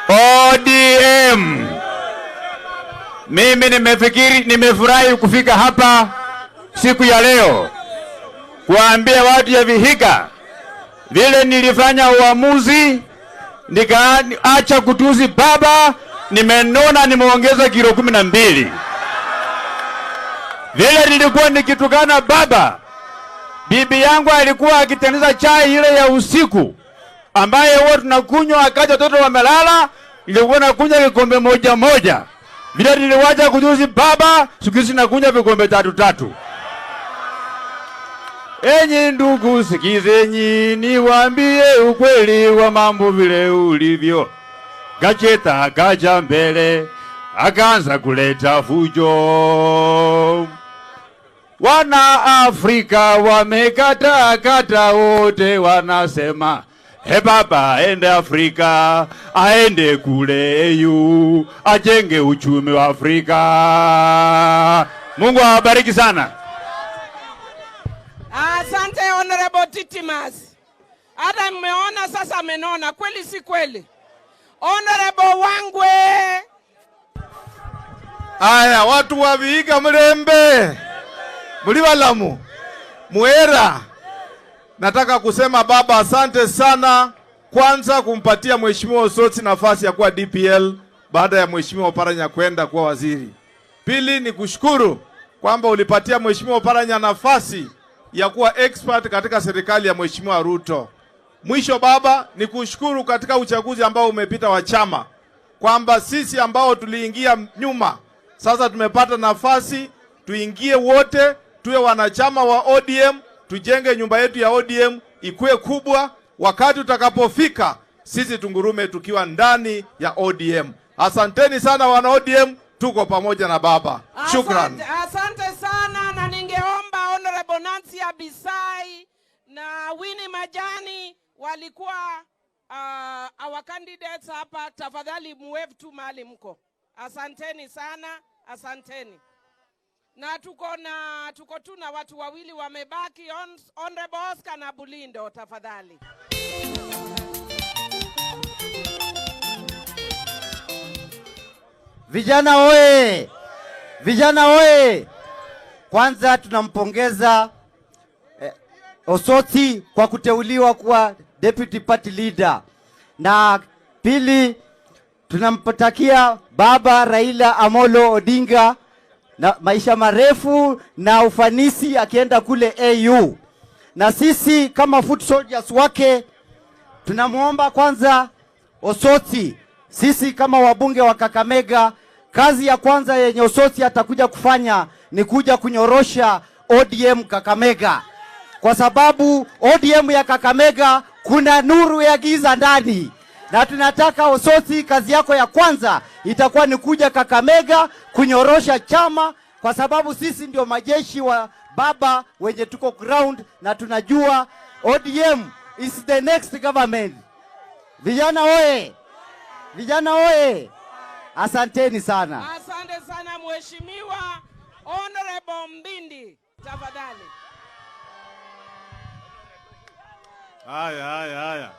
ODM. Mimi nimefikiri, nimefurahi kufika hapa siku ya leo kuambia watu ya Vihiga vile nilifanya uamuzi nikaacha kutusi baba, nimenona, nimeongeza kilo 12. Vile nilikuwa nikitukana baba, bibi yangu alikuwa akitengeneza chai ile ya usiku ambaye huwa tunakunywa wakati watoto wamelala, nilikuwa nakunywa kikombe moja moja. Vile niliwacha kutusi baba, siku hizi nakunywa vikombe tatu tatu. Enyi ndugu, sikizeni niwaambie ukweli wa mambo vile ulivyo. Gacheta akaja mbele akaanza kuleta fujo. Wana Afrika wamekata kata wote wanasema he baba aende Afrika, aende kule AU, ajenge uchumi wa Afrika. Mungu awabariki sana. Asante, Honorable Titimas. Hata mmeona sasa amenona, kweli si kweli? Honorable Wangwe. Aya, watu wa Vihiga, mlembe muli balamu muera. Nataka kusema baba, asante sana kwanza kumpatia Mheshimiwa Osotsi nafasi ya kuwa DPL baada ya Mheshimiwa Oparanya kwenda kuwa waziri. Pili ni kushukuru kwamba ulipatia Mheshimiwa Oparanya nafasi ya kuwa expert katika serikali ya Mheshimiwa Ruto. Mwisho baba, ni kushukuru katika uchaguzi ambao umepita wa chama kwamba sisi ambao tuliingia nyuma sasa tumepata nafasi tuingie wote tuwe wanachama wa ODM, tujenge nyumba yetu ya ODM ikuwe kubwa. Wakati utakapofika sisi tungurume tukiwa ndani ya ODM. Asanteni sana wana ODM, tuko pamoja na baba. Shukran. Asante, asante sana, na ningeomba Honorable Nancy Abisai na Winnie Majani walikuwa our candidates hapa, tafadhali muwave tu mahali mko. Asanteni sana, asanteni. Na tuko tu na watu wawili wamebaki, Honorable Oscar na Bulindo, tafadhali. Vijana oye! Vijana oye! Kwanza tunampongeza Osotsi kwa kuteuliwa kuwa deputy party leader, na pili tunampatakia baba Raila Amolo Odinga na maisha marefu na ufanisi akienda kule AU. Na sisi kama foot soldiers wake tunamwomba kwanza Osotsi, sisi kama wabunge wa Kakamega, kazi ya kwanza yenye Osotsi atakuja kufanya ni kuja kunyorosha ODM Kakamega, kwa sababu ODM ya Kakamega kuna nuru ya giza ndani, na tunataka Osotsi, kazi yako ya kwanza itakuwa ni kuja Kakamega kunyorosha chama, kwa sababu sisi ndio majeshi wa baba wenye tuko ground na tunajua ODM is the next government. Vijana oye! Vijana oye! Asanteni sana. Asante sana Mheshimiwa Honorable Mbindi, tafadhali. Haya, haya, haya.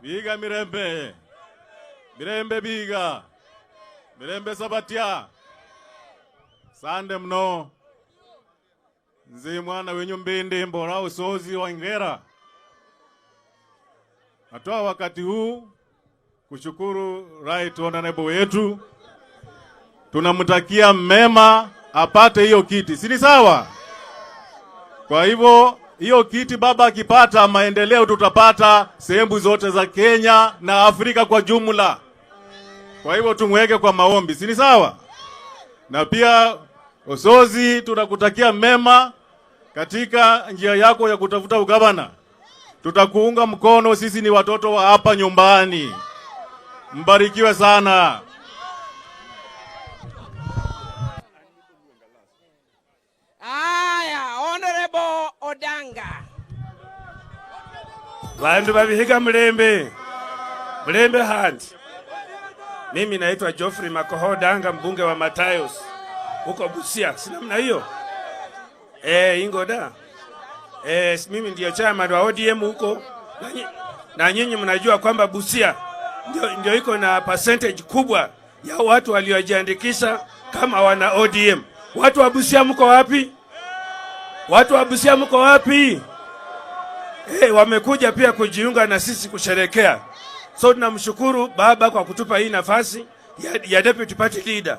Biga mirembe. Mirembe biga. Mirembe Sabatia. Sande mno. Nzi mwana wenyu Mbindi mbora usozi wa Ingera. Natoa wakati huu kushukuru Right Honorable wetu. Tunamtakia mema apate hiyo kiti. Si ni sawa? Kwa hivyo hiyo kiti baba akipata, maendeleo tutapata sehemu zote za Kenya na Afrika kwa jumla. Kwa hivyo tumweke kwa maombi, si ni sawa? Na pia Osozi, tunakutakia mema katika njia yako ya kutafuta ugavana. Tutakuunga mkono, sisi ni watoto wa hapa nyumbani. Mbarikiwe sana. Aya, Honorable Odanga. Bandu babihiga mlembe. Mlembe handi. Mimi naitwa Geoffrey Makoho Odanga, mbunge wa Matayos huko Busia, si namna hiyo? Ingoda. Mimi ndio chairman wa ODM huko. Na nyinyi mnajua kwamba Busia ndio iko na percentage kubwa ya watu waliojiandikisha kama wana ODM. Watu wa Busia mko wapi? Watu wa Busia mko wapi? Hey, wamekuja pia kujiunga na sisi kusherekea. So tunamshukuru baba kwa kutupa hii nafasi ya deputy party leader.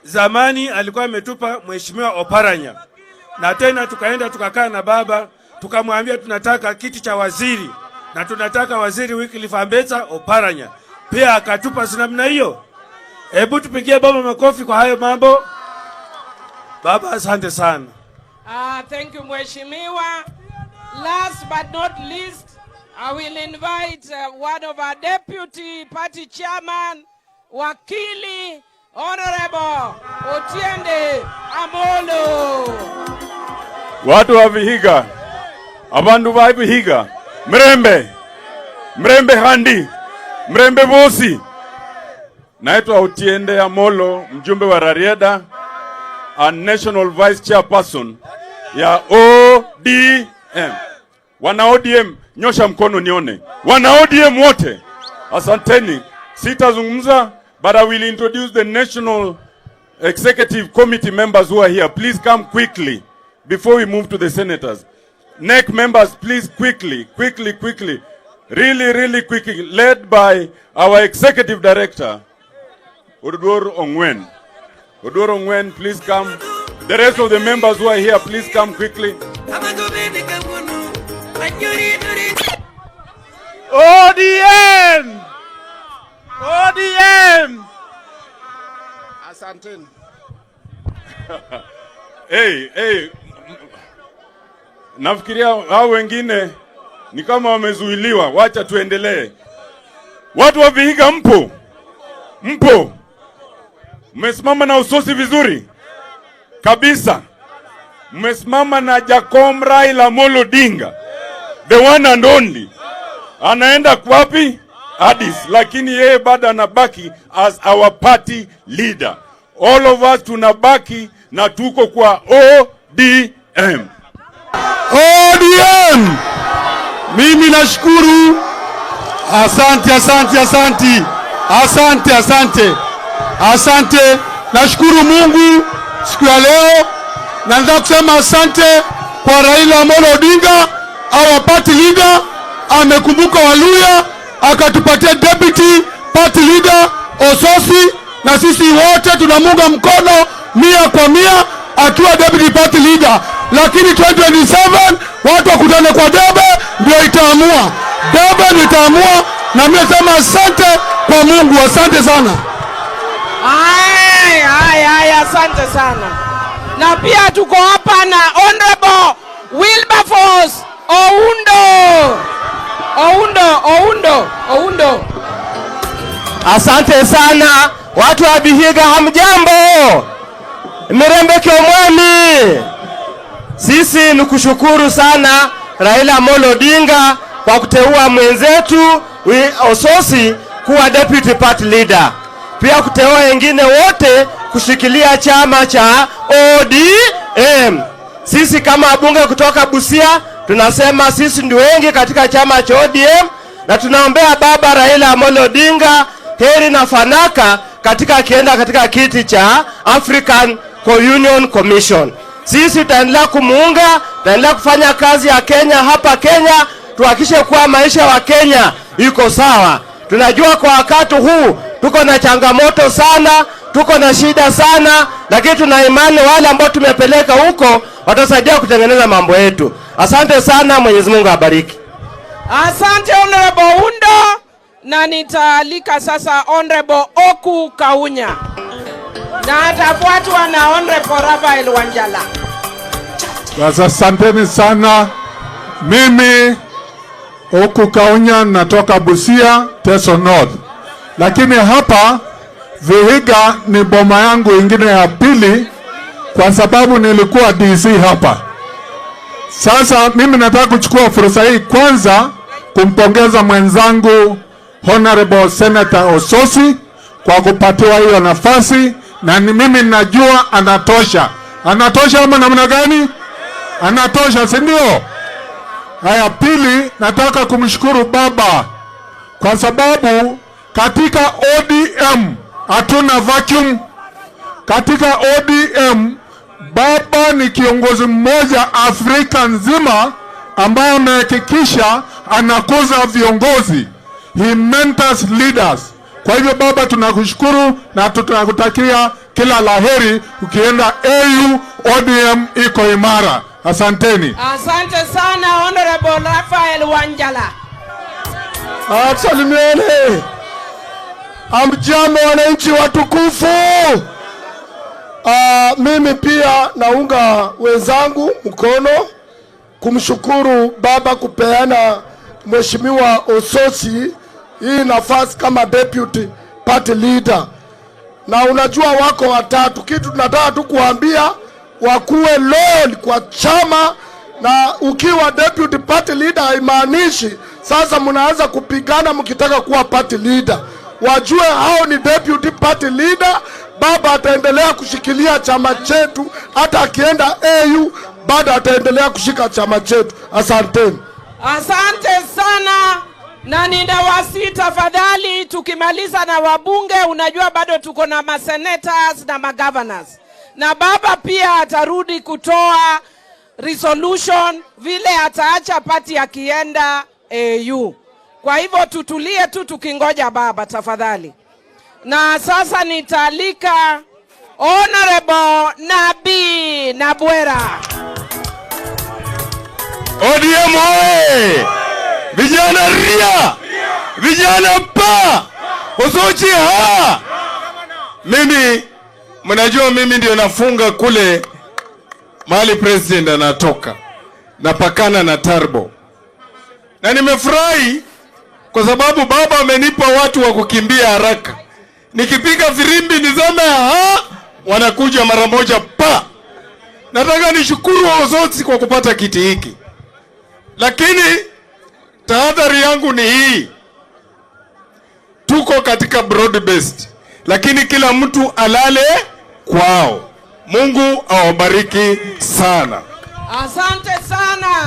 Zamani alikuwa ametupa Mheshimiwa Oparanya, na tena tukaenda tukakaa na baba tukamwambia tunataka kiti cha waziri na tunataka Waziri Wycliffe Ambetsa Oparanya, pia akatupa. Si namna hiyo? Hebu tupigie baba makofi kwa hayo mambo. Baba, asante sana. Thank you, Mheshimiwa. Last but not least, I will invite one of our deputy party chairman, Wakili Honorable Otiende Amolo. Watu wa Vihiga, abandu ba Vihiga, mrembe mrembe handi mrembe bosi. Naitwa Otiende Amolo, mjumbe wa Rarieda and National Vice Chairperson ya ODM. Wana ODM, nyosha mkono nione. Wana ODM wote, asanteni. Sitazungumza, but I will introduce the National Executive Committee members who are here. Please come quickly before we move to the senators. NEC members, please quickly, quickly, quickly, really, really quickly, led by our Executive Director, Oduor Ongwen. Oduor Ongwen, please come. The rest of the members who are here, please come quickly. ODM! ODM! Asanteni. Hey, hey, nafikiria hao wengine ni kama wamezuiliwa. Wacha tuendelee. Watu wa Vihiga mpo? Mpo? Mmesimama na Osotsi vizuri kabisa. Mmesimama na Jakom Raila Amolo Odinga, the one and only. Anaenda wapi? Addis, lakini yeye bado anabaki as our party leader. All of us tunabaki na tuko kwa ODM. ODM! Mimi nashukuru. Asante, asante, asante, asante, asante, asante. Nashukuru Mungu siku ya leo, na nataka kusema asante kwa Raila Amolo Odinga, our party leader. Amekumbuka Waluhya akatupatia deputy party leader Osotsi, na sisi wote tunamunga mkono 100% akiwa deputy party leader, lakini 2027 watu wakutane kwa debe, ndio itaamua. Debe ndio itaamua, na mimi nasema asante kwa Mungu, asante sana. Ay, ay, ay, asante sana. Na pia tuko hapa na Honorable Wilberforce Oundo. Oundo, Oundo, Oundo. Asante sana watu wa Vihiga, hamjambo? Mirembe Kiomwami. Sisi ni kushukuru sana Raila Amolo Odinga kwa kuteua mwenzetu Osotsi kuwa deputy party leader, pia kuteua wengine wote kushikilia chama cha ODM. Sisi kama wabunge kutoka Busia tunasema sisi ndio wengi katika chama cha ODM na tunaombea baba Raila Amolo Odinga heri na fanaka katika akienda katika kiti cha African Union Commission. Sisi tutaendelea kumuunga, tutaendelea kufanya kazi ya Kenya hapa Kenya, tuhakikishe kuwa maisha wa Kenya iko sawa. Tunajua kwa wakati huu tuko na changamoto sana, tuko na shida sana, lakini tuna imani wale ambao tumepeleka huko watasaidia kutengeneza mambo yetu. Asante sana, Mwenyezi Mungu abariki. Asante, Honorable Oundo, na nitaalika sasa Honorable Oku Kaunya na atafuatwa na Honorable Raphael Wanjala. Sasa asanteni sana. Mimi Oku Kaunya natoka Busia, Teso North, lakini hapa Vihiga ni boma yangu ingine ya pili, kwa sababu nilikuwa DC hapa. Sasa mimi nataka kuchukua fursa hii kwanza kumpongeza mwenzangu Honorable Senator Osotsi kwa kupatiwa hiyo nafasi, na ni mimi najua anatosha. Anatosha ama namna gani? Anatosha, si ndio? Haya, pili, nataka kumshukuru baba kwa sababu katika ODM hatuna vacuum. Katika ODM baba ni kiongozi mmoja Afrika nzima ambaye amehakikisha anakuza viongozi. He mentors leaders. Kwa hivyo baba, tunakushukuru na tunakutakia kila laheri ukienda AU. ODM iko imara. Asanteni. Asante sana, Honorable Raphael Wanjala. Salimieni. Hamjambo wananchi watukufu. Mimi pia naunga wenzangu mkono kumshukuru baba kupeana Mheshimiwa Osotsi hii nafasi kama deputy party leader. Na unajua wako watatu, kitu tunataka tu kuambia wakuwe loyal kwa chama, na ukiwa deputy party leader haimaanishi sasa mnaanza kupigana mkitaka kuwa party leader. Wajue hao ni deputy party leader. Baba ataendelea kushikilia chama chetu, hata akienda AU bado ataendelea kushika chama chetu. Asanteni. Asante sana, na ninawasihi tafadhali, tukimaliza na wabunge, unajua bado tuko na masenators na magovernors, na baba pia atarudi kutoa resolution vile ataacha party akienda AU. Kwa hivyo tutulie tu tukingoja baba tafadhali. Na sasa nitaalika Honorable Nabii Nabwera. ODM oye! Vijana ria! Vijana pa! Osotsi ha! Mimi mnajua mimi ndio nafunga kule mahali president anatoka, napakana na Turbo, na nimefurahi kwa sababu baba amenipa watu wa kukimbia haraka. Nikipiga firimbi niseme ha, wanakuja mara moja pa. Nataka nishukuru Osotsi kwa kupata kiti hiki, lakini tahadhari yangu ni hii: tuko katika broad based, lakini kila mtu alale kwao. Mungu awabariki sana. Asante sana.